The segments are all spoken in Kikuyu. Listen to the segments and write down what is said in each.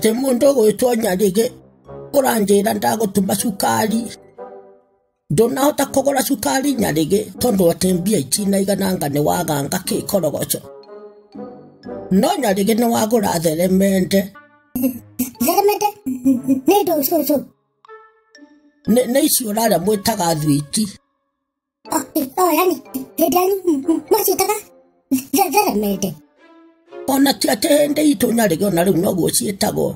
Atĩ mũndũ ũgwĩtwo Nyarĩgĩ ũranjĩra ndagũtũma cukari. Ndũnahota kũgũra cukari Nyarĩgĩ tondũ atĩ mbia itinaigananga nĩ waganga kĩkorogoco. No Nyarĩgĩ nĩ wagũra theremende. Theremende nĩ ndũ cũcũ. Nĩ icio ũrarĩa mwĩtaga thwiti. Oh, yani hĩndĩ yanyu mwaciĩtaga theremende. Ona ti atĩ hĩndĩ itũ Nyarĩgĩ ona rĩu noguo ciĩtagwo.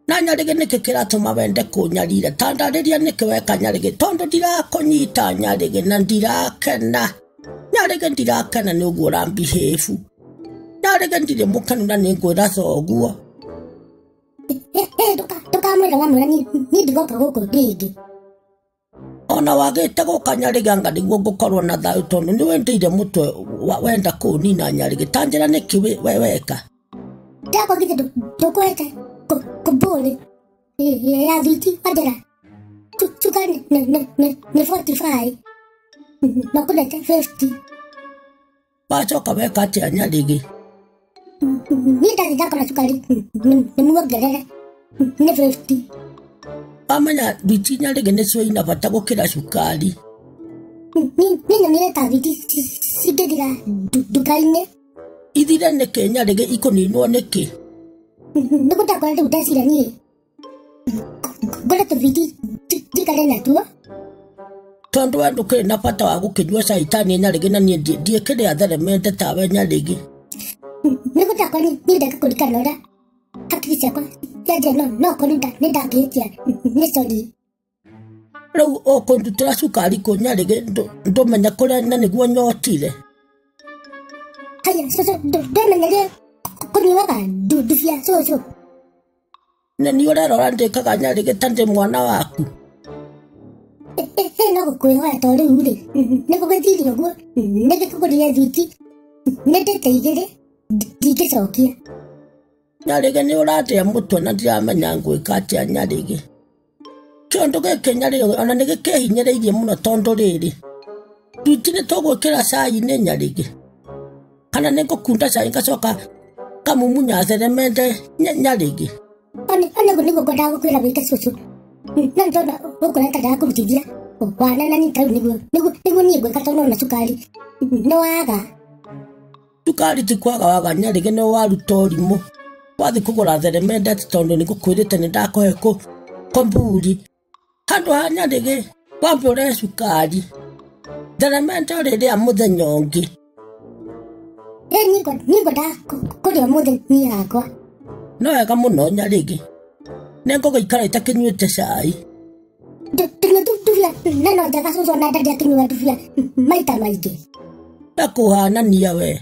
Na Nyarĩgĩ nĩkĩ kĩratũma wende kũnyarira? Ta ndarĩria nĩkĩ weka Nyarĩgĩ? Tondũ ndirakũnyita Nyarĩgĩ na ndirakena. Nyarĩgĩ ndirakena nĩ ũguo ũrambihĩbu. Nyarĩgĩ ndirĩ mũkenu na nĩngwĩra thoguo. Ndũkamwĩra wamwĩra niĩ ndigoka gũkũ rĩngĩ. Ona wagĩte gũka Nyarĩgĩ anga nĩguo ngũkorwo na thayũ tondũ nĩ wendeire mũtwe wenda kũnina Nyarĩgĩ. Ta njĩra nĩkĩ we weka? Ndakwa githĩ ndũkũhete kũmbũrĩ ya thwiti wanjĩra cukari nĩ 45 na ũkũnete 50. Wacoka weka atĩa Nyarĩgĩ? Niĩ ndathiĩ ndakora cukari nĩ muongerere nĩ 50. Wamenya thwiti Nyarĩgĩ nĩcio ina bata gũkĩra cukari. Niĩ nyonire ta thwiti cingĩthira nduka-inĩ. Ithire nĩkĩ Nyarĩgĩ ikũninwo nĩkĩ? Nĩguo ndakora rĩu ndeciria niĩ ngũre tũthwiti njikare natuo. Tondũ we ndũkĩrĩ na bata wa gũkĩnyua cai ta niĩ Nyarĩgĩ na niĩ ndiĩkĩrĩa theremende tawe Nyarĩgĩ. Nĩguo ndakora niĩ ndeka kũririkana ũrĩa hakiri ciakwa cianjia no okorwo nĩ ndangĩhĩtia nĩ sorry. Rĩu ũkũndutĩra cukari kũ Nyarĩgĩ ndũmenya kũrĩa na nĩguo nyotire. Haya cũcũ ndũmenyerie kũnyuaga ndubia cũcũ. Nĩ niĩ ũrerora ndĩkaga Nyarĩgĩ ta ndĩ mwana waku. No gũkwĩhoya to rĩu rĩ nĩ gũgĩthire ũguo nĩ gĩkũgũrire thwiti nĩ ndĩte igĩrĩ ndingĩcokia. Nyarĩgĩ nĩ ũrandĩa mũtwe na ndiramenya ngwĩka atĩa Nyarĩgĩ. Kĩũndũ gĩkĩ Nyarĩgĩ ona nĩ gĩkĩhinyĩrĩirie mũno tondũ rĩrĩ thwiti nĩ tũgwĩkĩra cai-inĩ Nyarĩgĩ. Kana nĩ ngũkunda cai ngacoka ngamumunya theremende Nyarĩgĩ. Ona ũguo nĩguo ngwendaga gũkwĩra wĩke cũcũ. No nĩ tondũ gũkũ ta ndakũrutithia wana na niĩ tarĩu nĩguo niĩ ngwĩka tondũ ona cukari nĩ waga. Cukari ti kwaga waga Nyarĩgĩ nĩ waruta ũrimũ. Wathiĩ kũgũra theremende atĩ tondũ nĩ ngũkwĩrĩte nĩ ndakũhe komburi. Handũ ha Nyarĩgĩ wambe ũrehe cukari. Theremende ũrĩrĩa mũthenya ũngĩ. Niĩ ngwendaga kũrĩa ũmũthĩ niĩ hakwa. No wega mũno Nyarĩgĩ. Nĩ ngũgĩikara itakĩnyuĩte cai. Tũnyua ndubia na no njega cũcũ ona ndarĩ akĩnyua ndubia maita maingĩ. Na kũhanania we.